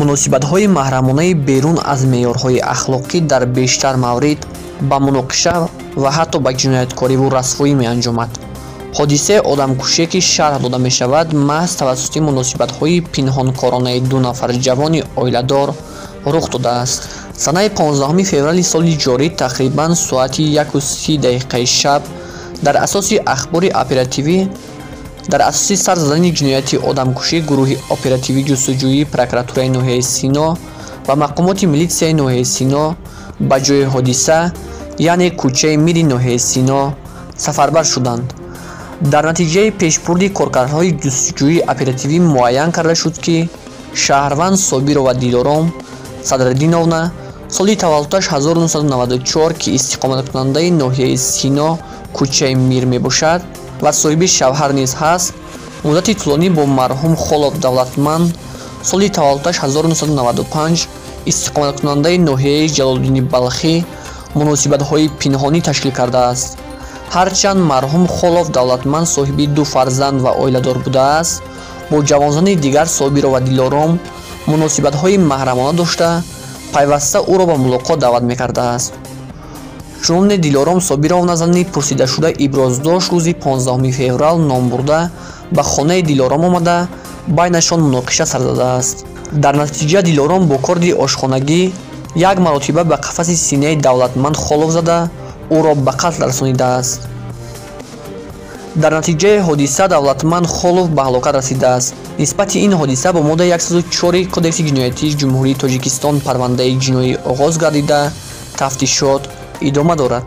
Муносибатҳои маҳрамонаи берун аз меъёрҳои ахлоқӣ дар бештар маврид ба муноқиша ва ҳатто ба ҷинояткориву расвоӣ меанҷомад. Ҳодисаи одамкушие, ки шарҳ дода мешавад, маҳз тавассути муносибатҳои пинҳонкоронаи ду нафар ҷавони оиладор рух додааст. Санаи 15 феврали соли ҷорӣ тақрибан соати 1:30 дақиқаи шаб дар асоси ахбори оперативӣ дар асоси сар задани ҷинояти одамкушӣ гурӯҳи оперативӣ ҷустуҷӯии прокуратураи ноҳияи Сино ва мақомоти милитсияи ноҳияи Сино ба ҷои ҳодиса, яъне кӯчаи Мири ноҳияи Сино, сафарбар шуданд. Дар натиҷаи пешбурди коркардҳои ҷустуҷӯии оперативӣ муайян карда шуд, ки шаҳрванд Собирова Дилором Садриддиновна, соли таваллудаш 1994, ки истиқоматкунандаи ноҳияи Сино, кӯчаи Мир мебошад ва соҳиби шавҳар низ ҳаст, муддати тӯлонӣ бо марҳум Холов Давлатманд, соли таваллудаш 1995, истиқоматкунандаи ноҳияи Ҷалолиддини Балхӣ, муносибатҳои пинҳонӣ ташкил кардааст. Ҳарчанд марҳум Холов Давлатманд соҳиби ду фарзанд ва оиладор будааст, бо ҷавонзани дигар Собирова Дилором муносибатҳои маҳрамона дошта, пайваста ӯро ба мулоқот даъват мекардааст. Чуноне Дилором Собировна, зани пурсидашуда, иброз дошт, рӯзи 15 феврал номбурда ба хонаи Дилором омада, байнашон муноқиша сар задааст. Дар натиҷа Дилором бо корди ошхонагӣ як маротиба ба қафаси синаи Давлатманд Холов зада, ӯро ба қатл расонидааст. Дар натиҷаи ҳодиса Давлатманд Холов ба ҳалокат расидааст. Нисбати ин ҳодиса бо моддаи 104 Кодекси ҷиноятии Ҷумҳурии Тоҷикистон парвандаи ҷиноӣ оғоз гардида, тафтишот идома дорад.